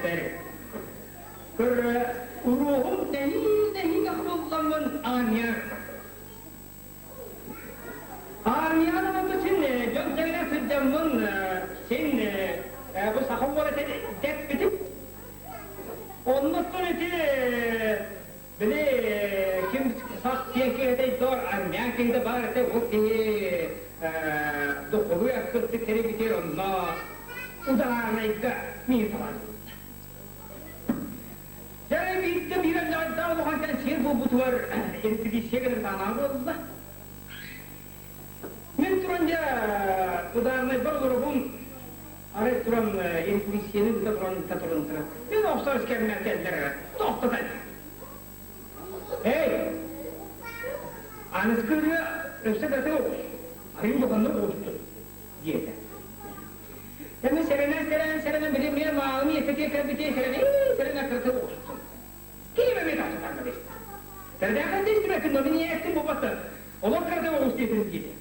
Кэлбэппэр көр уруоһум нэһиилэ-нэһиилэ хабылламмын аанньа Армияны онто син дьон тэҥинэ сылдьаммын син бу саха уола дэппитим. Оннуттан ити били ким сах киэн киһитэй доор армян киһитэ баар этэ ол киһи духовой аккырты тэрибитир онно ударнайга миин табан. Дьэ биирдэ биир даҕа улахан кэнсиэр буолбутугар репетиция кэлэр таанаа буолла. Мин туран дьэ ударнайбар олоробун, арай туран репетицияны ыыта туран ыыта туран туран мин охсор кэммэр кэллэр тохтотон. Эй, аныскы ырыа өссө да оҕус, арыый улаханнык оҕустун, диэтэ. Эми сэрэнэн сэрэнэн сэрэнэн били миэ маалым ийэтэ кэлбитэ сэрэнэн сэрэнэн кырата оҕустум. Ким эмиэ тахсытарга бэстэ. Тэрдээхин да истибэккин, но мин ийэттим буолбатта. Олор кырата оҕус диэтин диэтэ.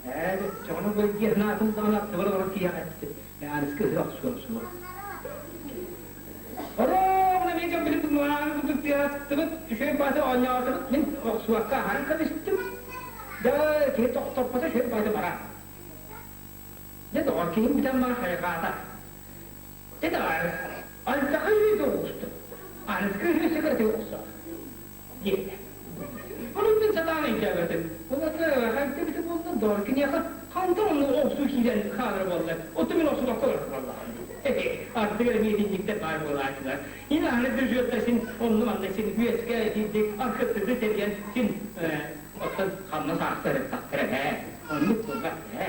Ээ, чоҕону бу диэхнаатын даҕаны аттыбар олорон киһиэхэ эттим. Аныскы ыһыы охсуом суох. Оруобуна мин дьон билим мааны курдук тыаһаттыбыт, үчүгэй баата оонньоотубут, мин охсуохха аһаран кэбистим. Дьэ, киһи тохтоппото үчүгэй баата барар. Дьэ, доҕор, киһим бүтэн баран хайҕаата. Дьэ, доҕор, антаха үһү оҕустум. Аныскы үһү сыгырытыы оҕусо. Диэтэ. Ону мин сатаан өйдөөбөтүм. Улата хайда эбитэ буолла, доҕор, киниэхэ хантан онно охсуу киирэн хаалара буолла. Оттон мин охсубакка олорор буоллаҕым. Ардыгар эмиэ итинниктэр баар буолааччылар. Ин аһары бюджеттар син онно-манна син үөскэ итинник архыттыды тэрийэн син оттон хамнас аахсар эттэхтэрэ ээ. Оннук буолбат ээ.